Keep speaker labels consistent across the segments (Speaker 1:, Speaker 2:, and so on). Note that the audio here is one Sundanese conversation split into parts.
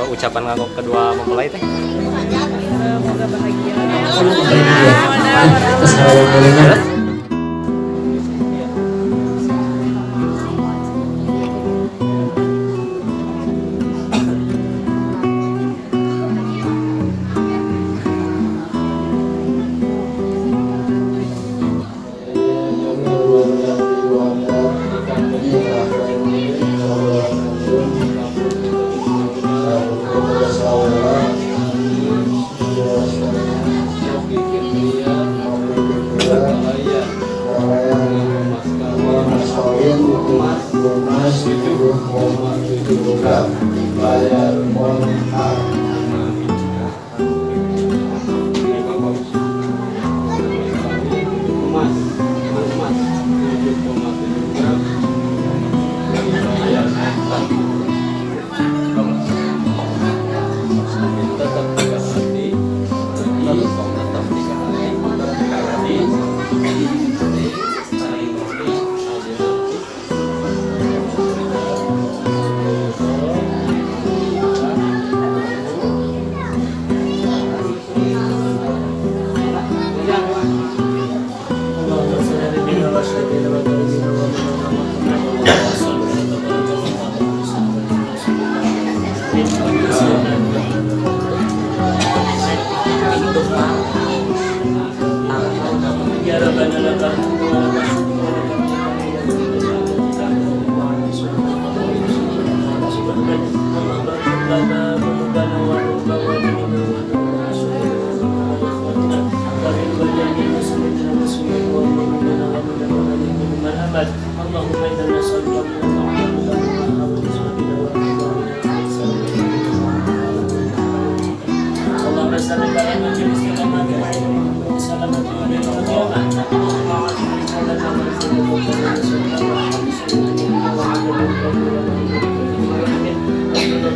Speaker 1: Ucapan kanggo kedua mempelai teh?
Speaker 2: Semoga bahagia.
Speaker 1: Terus?
Speaker 3: Emas 7,7 gram, bayar mahar.
Speaker 1: Emas, emas 7,7 gram. Bayar. Tetap tiga hati, tetap tiga hati, tetap tiga hati. Saling ngerti, adil nanti.
Speaker 4: اللهم صل على نبينا وسيدنا ونبينا ومولانا محمد. يا ربنا لك الحمد ولك الشكر ولك النعمة. اللهم اغفر لنا ذنوبنا وذنوب والدينا وذنوب أسرنا وللوالدين المسلمين والمسلمين والمؤمنين والمؤمنات من أمل. اللهم إنا نسألك من النعمة والسبيل والإحسان. اللهم صل على الاستقامة وسلامة والقيامة. اللهم لنا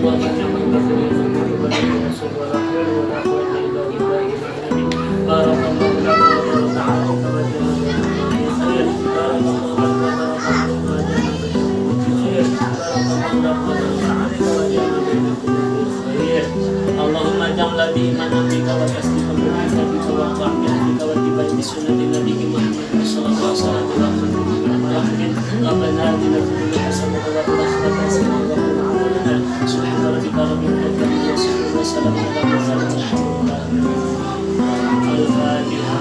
Speaker 4: بارك الله لك وبارك عليك وجعل بينكم خير. بارك الله لك وبارك عليك وجعل بينكم خير. بارك الله لك وبارك عليك وجعل بينكم خير. اللهم اجعل إيمانا بك وتصديقا بكتابك وطاعة بأهلك واتباع بسنة نبيك محمد صلى الله عليه وسلم. ربنا آتنا في الدنيا حسنة وفي الآخرة حسنة وقنا عذاب النار. سبحان ربك رب العزة عما يصفون وسلام على المرسلين والحمد لله. الفاتحة.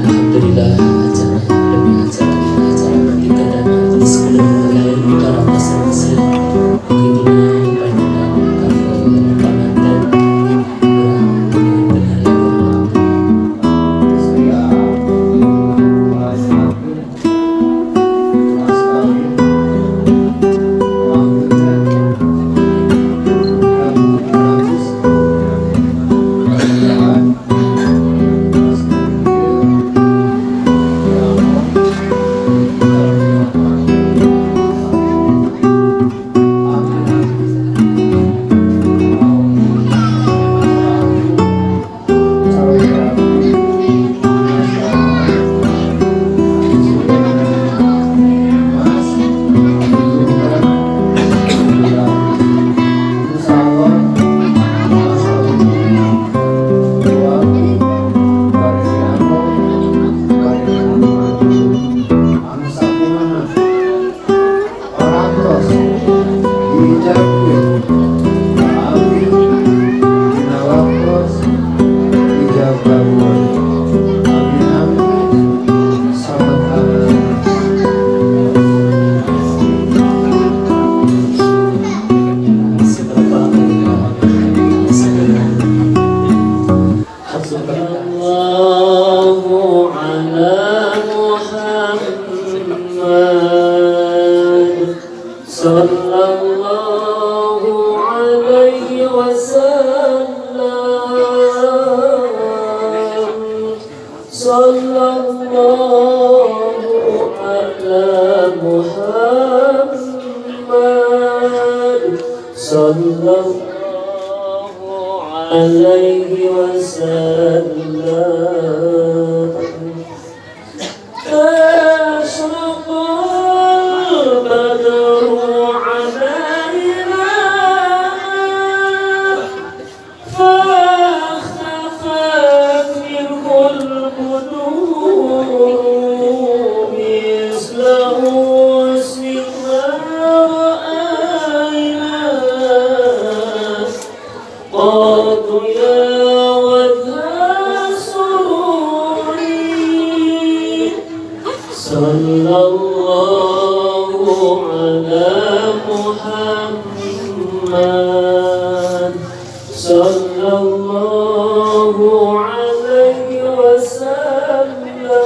Speaker 5: Alhamdulillah, acara demi acara, acara ketiga dan artis kedua lain bicara selesai. Beginilah panjenengan kanggo panganten urang bener.
Speaker 3: Saya mas kawin, mas kawin, uangnya 700 gram, mas kawin.
Speaker 5: الله على محمد صلى الله عليه وسلم. أشرق البدر علينا فاختفت منه البدور، مثل حسن ما رأينا قط يا وجه سروري. صلى الله على محمد صلى الله عليه وسلم.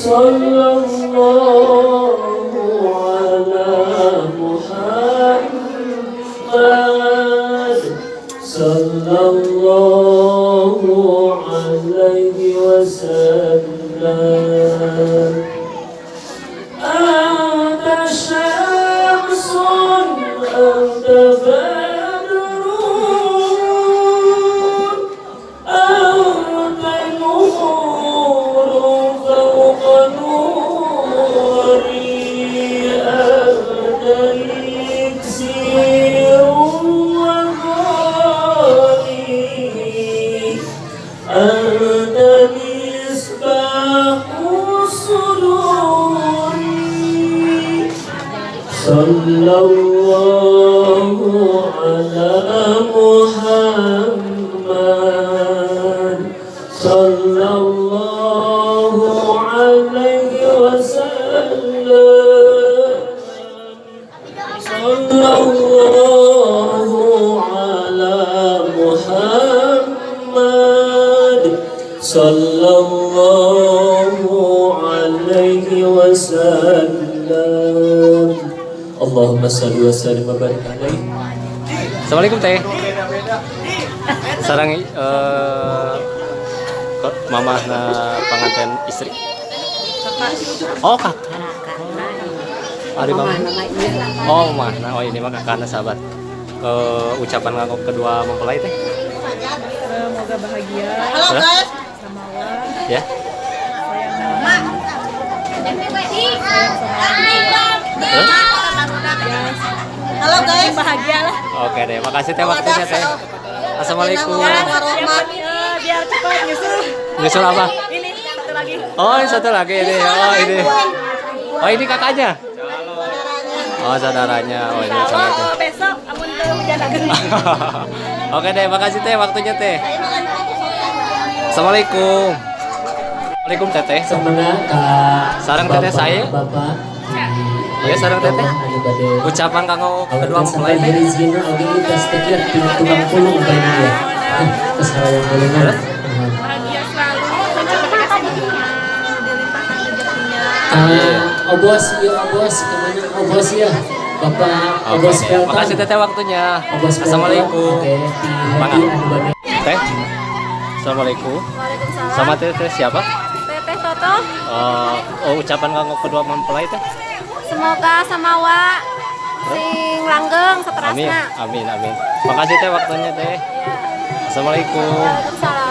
Speaker 5: صلى الله على محمد صلى الله عليه وسلم. أنت شمس، أنت بدر، أنت نور فوق نوري، أنت إكسير وغالي، أنت مصباح الصدور. صلى الله على محمد صلى الله عليه وسلم. صلى الله على محمد صلى الله عليه وسلم. اللهم صل وسلم وبارك عليه.
Speaker 1: Assalamualaikum, Teh. Sareng kok mamahna panganten istri? Oh, kakak. Ari mama. Oh, mamahna. Oh, ini mah kakakna, sahabat. Ucapan kanggo kedua mempelai, Teh.
Speaker 2: Semoga bahagia
Speaker 6: Halo guys.
Speaker 2: Sama Allah.
Speaker 1: Ya.
Speaker 2: Sayang sama
Speaker 1: Terus?
Speaker 6: Halo guys.
Speaker 2: Bahagia lah.
Speaker 1: Oke deh, makasih, Teh, waktunya, Teh. Assalamualaikum.
Speaker 2: Biar cepat nyusul.
Speaker 1: Nyusul apa?
Speaker 2: Ini satu lagi.
Speaker 1: Oh, ini satu lagi ini. Oh, ini. Oh, ini kakaknya. Oh, saudaranya. Oh, ini saudaranya.
Speaker 2: Oh, besok amun teu hujan lagi.
Speaker 1: Oke deh, makasih, Teh, waktunya, Teh. Assalamualaikum. Assalamualaikum, Teteh.
Speaker 5: Semangat ka
Speaker 1: Sareng teteh saya.
Speaker 5: Bapak.
Speaker 1: Iya, sareng teteh.
Speaker 5: Anu bade
Speaker 1: Ucapan kanggo kedua
Speaker 5: awetan
Speaker 1: mempelai,
Speaker 5: sampai
Speaker 1: Teh.
Speaker 5: Rizkina oge tos teh tukang pulung bae ya. Terus hayang pulungan.
Speaker 2: Bahagia selalu, mencapai rezekinya, dilimpahkan rezekinya.
Speaker 5: Ah, obos ya, obos kemana obos ya? Bapak
Speaker 1: Oke
Speaker 5: Obos
Speaker 1: deh,
Speaker 5: Pelton.
Speaker 1: makasih, Teteh, waktunya.
Speaker 5: Obos Pelton.
Speaker 1: Assalamualaikum.
Speaker 5: Oke, di
Speaker 1: Mangga.
Speaker 5: hati anu bade.
Speaker 1: Teh. Assalamualaikum.
Speaker 2: Waalaikumsalam.
Speaker 1: Sama Teteh siapa?
Speaker 2: Teteh Toto.
Speaker 1: Oh, ucapan kanggo kedua mempelai, Teh.
Speaker 2: Semoga samawa sing langgeng
Speaker 1: Amin,
Speaker 2: seterusnya.
Speaker 1: amin, amin. Makasih, Teh, waktunya, Teh. Assalamualaikum.
Speaker 2: Waalaikumsalam.